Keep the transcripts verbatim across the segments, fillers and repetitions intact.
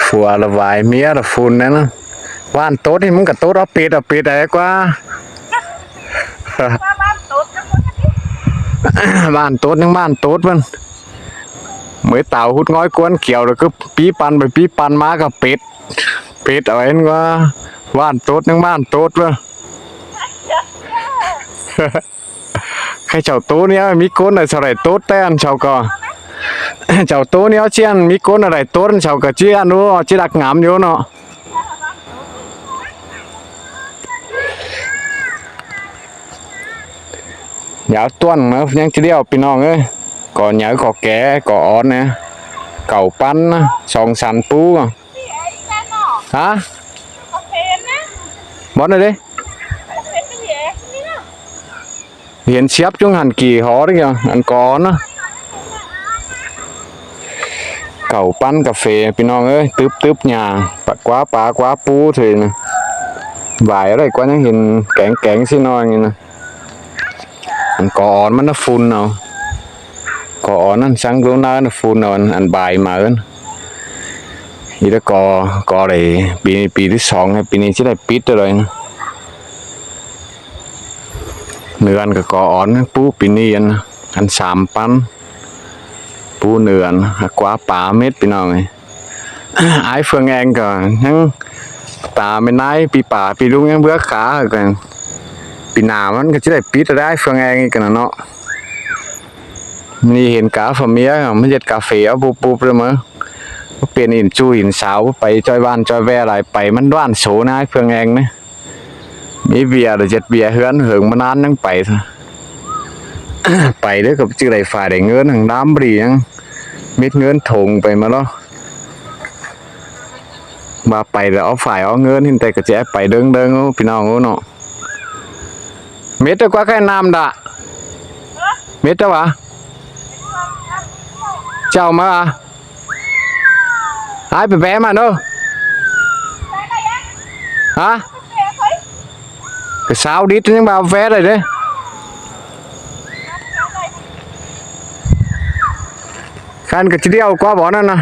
Phua ꞌla vải ꞌmía ꞌla phun ꞌnớ. ꞌVan tốt ꞌnị ꞌmứng ꞌcọ tốt ók pệt ók pệt đảy ꞌquá. ꞌVan tốt ꞌnưng ꞌvan tốt ꞌmắn. Mới tảo ꞌhụt ꞌngói ꞌcuốn kiẻo ꞌlẹo ꞌcứ pí păn pay pí păn ꞌmá ꞌcọ pệt. Pệt au ꞌén ꞌquá. ꞌVan tốt ꞌnưng ꞌvan tốt ꞌmắn. Khay chảu ꞌtố ꞌnéo ꞌmí ꞌcốn đảy sau đảy tốt ꞌtẹ ăn sau ꞌcọ. Chảu ꞌtố ꞌnéo ꞌchí ăn ꞌmí ꞌcốn đảy tốt ăn sau ꞌcọ ꞌchí ăn ꞌnụ ꞌchí đắc ngắm dú ꞌnọ. Dáo ꞌtuôn ꞌmá ꞌnhắng ꞌchí điêu ꞌpi ꞌnọng ới. ꞌCọ nháư ꞌcọ ké ꞌcọ ón ꞌnớ. Cảu păn song săn pú. Hả? Bón rồi đi. Hiến siếp chúng hẳn kỉ hó đấy kìa, ăn có nó. Cảu păn cà phê ꞌpi ꞌnọng ới, tứp tứp nhà, pắt ꞌquá pá ꞌquá pú thôi nè. Vải ở đây ꞌquá ꞌnhắng hiến kéng kéng ꞌsịn ꞌnọi ꞌnị nè. Ăn có ón ꞌmắn ꞌnớ phun ꞌnọ. Có ón ꞌnặn săng ꞌlú ꞌnớ ꞌnớ phun ꞌnọ ăn bái máư. Í đó có, có đảy ꞌpi ꞌpi thứ song hay ꞌpi ꞌnị ꞌchí đảy pít ꞌtoi đảy. Nưa ăn ꞌcọ có ón pú ꞌpi ꞌnị ăn, ăn sam păn. Pú nưa ăn, ꞌquá pá mết ꞌpi ꞌnọng ới. Ái Phương Anh ꞌcọ ꞌnhắng ta ꞌmen ái ꞌpi pả ꞌpi ꞌlung ꞌnhắng bứa cá ꞌcọ. ꞌPi nả ꞌmắn ꞌcọ ꞌchí đảy pít ꞌtoi đảy ái Phương Anh ꞌcọ ꞌnọ. ꞌMắn ꞌnị hên cá phả ꞌmía, ꞌmắn ꞌdệt cà phê ók bụp bụp ꞌlới ꞌmá. Báu piến ỉn ꞌchu ỉn sáo, báu pay ꞌchoi ꞌván ꞌchoi ꞌve lai, pay ꞌmắn ꞌván số ꞌnớ ái Phương Anh ꞌnớ. ꞌMí ꞌviạk đảy ꞌdệt ꞌviạk ꞌhướn hơng ꞌmá ꞌnán ꞌnhắng pay. Pay ꞌlới ꞌcọ ꞌchí đảy phải đảy ꞌngớn hăng đám bri ꞌnhắng. Mết ꞌngớn thông pay ꞌmá ꞌló. ꞌVa pay đảy ók phải ók ꞌngớn ꞌhịn ꞌtẹ ꞌcọ ꞌchí pay đơng đơng ꞌpí ꞌnọng ꞌnớ ꞌnọ. Mết ꞌtẹ ꞌquá ꞌkhạy ꞌnặm đa. Mết ꞌtẹ ꞌva. Chảu ꞌmá a. Ái pay ꞌvẹ ꞌmắn ꞌnớ. Hả? Cái sao đít ꞌnhắng ꞌva ꞌvẹ đảy đế. Khăn ꞌcọ ꞌchí điêu ꞌquá bó ꞌnặn ꞌnớ.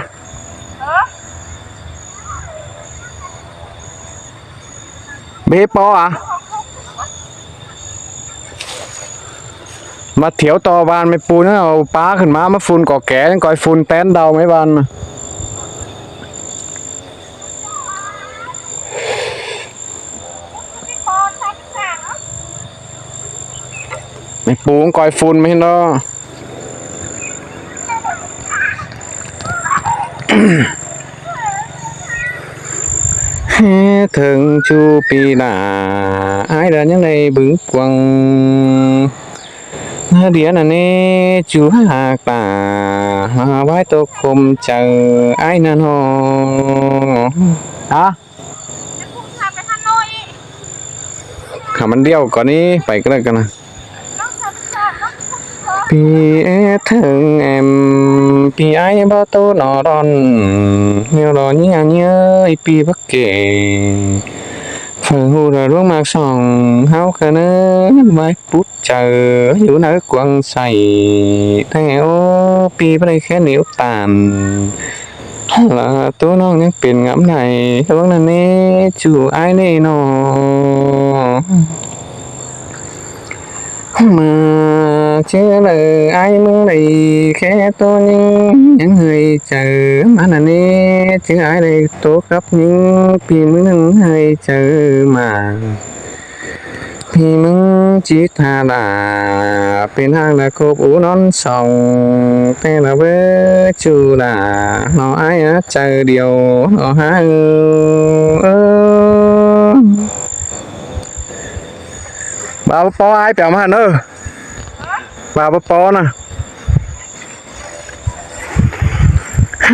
Báu pó a. ꞌMá thiếu ꞌto ꞌván ꞌmí ꞌpu ꞌnớ, au pá khửn ꞌmá, ꞌmá phun có ké, ꞌcoi phun tén đau ꞌmí ꞌván ꞌmá. ꞌMí ꞌpu ꞌcoi phun ꞌmí ꞌnớ. Hé thơng ꞌchu ꞌpi đa, ái đa ꞌnhắng đảy bớng cuông. ꞌNhá điên ꞌnị ꞌchu hák ta, ꞌvái tô khôm chaư ái ꞌnặn ꞌnọ. Hả? Khả ꞌmắn điêu ꞌcọ ꞌnị, pay ꞌcọ đảy ꞌcọ ꞌnớ. ꞌPi é thơng em, ꞌpi ái báu tô ꞌnọ đon, ꞌnéo đon ꞌnhá ꞌnhá ꞌpi báu kể. Phải ꞌhụ đa ꞌluống ꞌmặc song, ꞌháu ꞌcọ ꞌnớ ꞌvái pút chaư, dú ꞌnớ cuông say, ꞌtẹ ꞌpí báu đảy khén điêu ꞌtan. ꞌLa ꞌtố ꞌnọng ꞌnhắng pên ngắm đảy, ꞌluống ꞌnặn ꞌnê, ꞌchu ái ꞌnê ꞌnọ. ꞌMá ꞌchư đaư ái ꞌmứng đảy khé ꞌtố ꞌnhắng, ꞌnhắng hơi chaư ꞌmá ꞌnặn ꞌnê, ꞌchư ái đảy ꞌtố cắp ꞌnhắng, ꞌpi ꞌmứng ꞌnhắng hơi chaư ꞌmá. ꞌPi ꞌmứng ꞌchí tha đa, pên ꞌháng đa khốp ú ꞌnón song, ꞌtẹ đa báu ꞌchu đa, ꞌnọ ái á chaư điêu, ꞌnọ hák ư. ꞌVa báu pó ái pẻo ꞌmá ꞌnớ. ꞌVa báu pó ꞌnớ.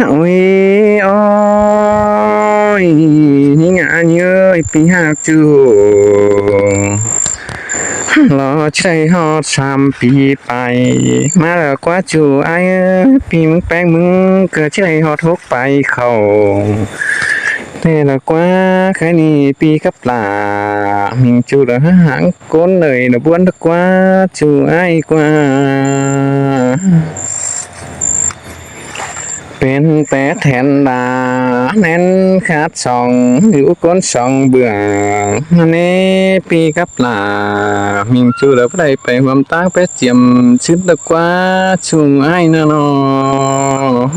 Ui ôi, ꞌnhính ꞌa ꞌnhới ꞌpi hák ꞌchu. Lo ꞌchí đảy ꞌhọt sam ꞌpi pay, ꞌmá ꞌlạ ꞌquá ꞌchu ái, ꞌpi ꞌmứng ꞌpéng ꞌmứng ꞌcọ ꞌchí đảy ꞌhọt hốc pay khảu. ꞌTẹ ꞌlạ ꞌquá khái ꞌnị ꞌpi cắp ꞌlạ, ꞌmính ꞌchu ꞌlạ hák háng ꞌcốn đảy ꞌlạ ꞌbuôn ꞌlạ ꞌquá, ꞌchu ái ꞌquá. Pên té then đa, nén khát song, dú ꞌcốn song bưa. ꞌNé ꞌpi cắp lả, ꞌminh ꞌchu đaư đảy pay ꞌhuôm ꞌtáng pék chiêm, sứt đaư ꞌquá ꞌchu ải ꞌnớ ꞌnọ.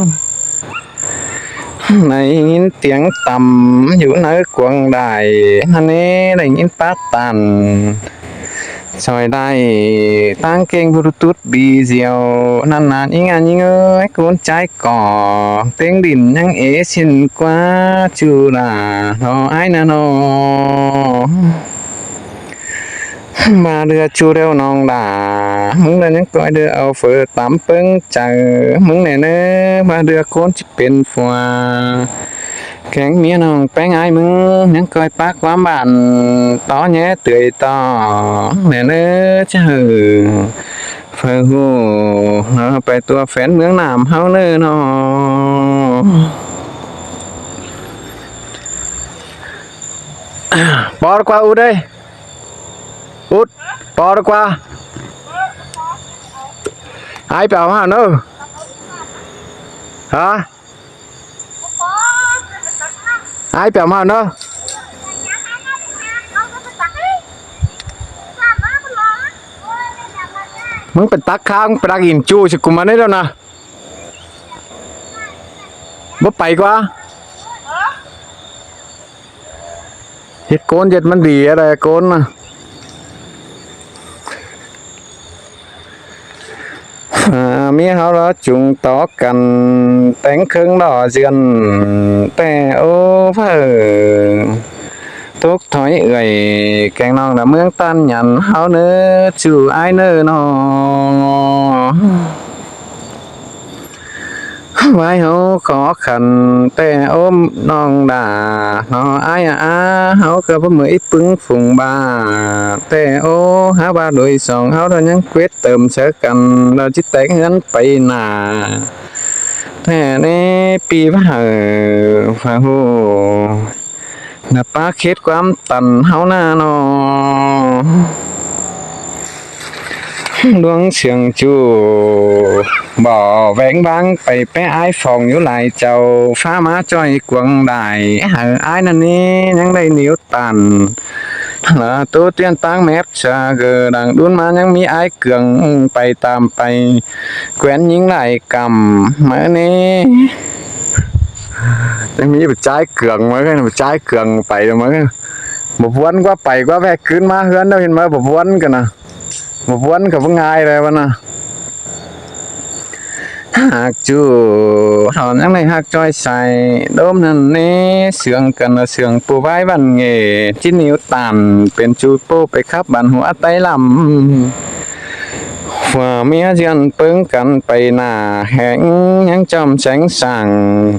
Đảy ꞌnghín tiếng tăm dú ꞌnớ cuông đảy, ꞌnê đảy ꞌnghín pák tản. Soi đảy ꞌtáng ꞌkêng Bluetooth video, ꞌnặn ꞌnặn ꞌnhính ꞌnhính ơi, ꞌcốn ꞌchái ꞌcọ, ꞌtếng đin ꞌnhắng ế ꞌsịn ꞌquá ꞌchu đa, ꞌnọ ải ꞌnớ ꞌnọ. ꞌVa ꞌlứa ꞌchu ꞌlẹo ꞌnọng đa, ꞌmứng đa ꞌnhắng ꞌcoi đưa au phơ tắm ꞌpứng chaư, ꞌmứng ꞌnẹ ꞌnớ, ꞌva ꞌlứa ꞌcốn ꞌchí pên phua. Kéng ꞌmía ꞌnọng ꞌpéng ải ꞌmứng, ꞌnhắng ꞌcoi pák ꞌquám bản, tó ꞌnhé tưới tó, ꞌnẹ ꞌnớ, ꞌchớ hảư phơ ꞌhụ, ꞌnớ pay tua phén ꞌmướng Nam ꞌháu ꞌnớ ꞌnọ. ꞌPo ꞌquá Út ơi. Út, ꞌpo ꞌquá. Ải pẻo ꞌmá ꞌnớ. Hả? Ải pẻo ꞌmá ꞌnớ. ꞌMứng pên tắc kháng, pên tắc ỉn ꞌchu ꞌchư ꞌcum ꞌmắn ꞌnị ꞌlẹo ꞌnớ. Báu pay ꞌquá. ꞌHịt ꞌcốn ꞌdệt ꞌmắn đi ꞌlẹo ꞌcốn ꞌnớ. Hả, ꞌmía ꞌháu ꞌló chung tó căn téng ꞌkhớng đỏ dượn ꞌtẹ ố phở. Tốc thói ưởi kéng ꞌnọng đa ꞌmướng ꞌTan Nhẳn ꞌháu ꞌnớ ꞌchu ải ꞌnớ ꞌnọ. ꞌVái ꞌháu khó khăn ꞌtẹ ố ꞌnọng đa, ꞌnọ ải a, ꞌháu ꞌcọ báu ꞌmưa ꞌpứng phung ꞌva ꞌtẹ ố, hák ꞌva đuổi song ꞌháu ꞌtoi ꞌnhắng quyết tâm ꞌsớ căn, ꞌlẹo ꞌchí téng ꞌhướn pay nả. ꞌTẹ ꞌnê ꞌpi ꞌva hảư, phả ꞌhụ. Nả ꞌpá khết ꞌquám tăn ꞌháu ꞌnớ ꞌnọ. ꞌLuống siêng ꞌchu bók ꞌvén ꞌváng pay pék ải phóng dú lai chảu, phá ꞌmá ꞌchoi cuông đảy, hảư ải ꞌnặn ꞌnị ꞌnhắng đảy níu tản. Lỏ ꞌtố ꞌtiến ꞌtáng mép sa gơ đang đun ꞌmá ꞌnhắng ꞌmí ải cuông pay tam pay quén ꞌnhính lai căm ꞌmá ꞌnị. ꞌNhắng ꞌmí báu ꞌchái cuông ꞌmá, báu ꞌchái cuông pay ꞌmá. Báu ꞌvuốn ꞌquá pay ꞌquá ꞌvẹ ꞌcứn ꞌmá ꞌhướn ꞌnớ ꞌhịn ꞌmá, báu ꞌvuốn căn ꞌnớ. Báu ꞌvuốn ꞌcọ báu ꞌngai đaư ꞌva ꞌnớ. Hák ꞌchu ꞌtọn ꞌnhắng đảy hák ꞌchoi sai, đốm ꞌnặn ꞌnê, siêng căn ꞌnớ siêng ꞌpộ ꞌvái ꞌvặn nghê, ꞌchí níu tản pên ꞌchu ꞌpộ pay khắp bản hua ꞌTáy Lăm. Phua ꞌmía ꞌdian ꞌpứng căn pay nả, héng ꞌnhắng ꞌchom séng sảng.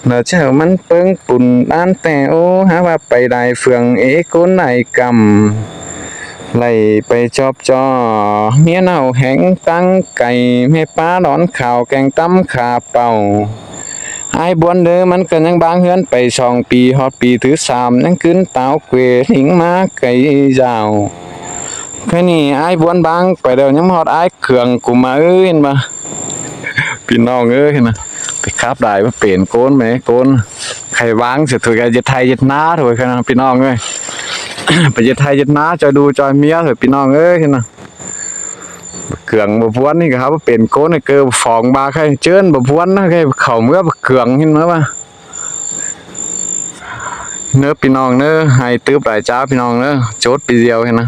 Nả ꞌchạu ꞌmắn ꞌpứng pun đán ꞌtẹ ố, hák ꞌva pay lai phường ế ꞌcốn lai căm. Đảy pay ꞌchọp ꞌchọ ꞌmía ꞌnạu héng ꞌtáng cay, ꞌmẹ ꞌpá đón khảu kéng tắm khả pảu. Ải ꞌbuốn đaư ꞌmắn ꞌcọ ꞌnhắng báng ꞌhướn pay song pi, ꞌhọt pi thứ sam ꞌnhắng ꞌcứn táo quê ꞌlính ꞌmá cay dảo. ꞌKhạy ꞌnị ải ꞌbuốn báng pay đaư ꞌnhắng ꞌmá ꞌhọt ải cuông ꞌcum ꞌmá ứn ꞌva. ꞌPi ꞌnọng ới, ꞌnớ. Pay khắp đảy ꞌva pên ꞌcốn ꞌmá ꞌcốn. ꞌKhạy báng sia thôi ꞌcọ ꞌdệt ꞌhạy ꞌdệt ꞌná thôi ꞌnớ ꞌpi ꞌnọng ới. Pay ꞌdệt ꞌhạy ꞌdệt ꞌná ꞌchoi đu ꞌchoi ꞌmía thôi ꞌpi ꞌnọng ới ꞌnớ. Cuông báu ꞌvuốn ꞌnị ꞌcọ hák ꞌva pên ꞌcốn ꞌnị ꞌcọ phóng ꞌva ꞌkhạy ꞌchớ báu ꞌvuốn ꞌnớ ꞌkhạy khảu ꞌmứa báu cuông ꞌhịn ꞌmá ꞌva. ꞌNớ ꞌpi ꞌnọng ꞌnớ, ꞌhạy tứp lai ꞌchá ꞌpi ꞌnọng ꞌnớ, chốt video ꞌhịn ꞌnớ.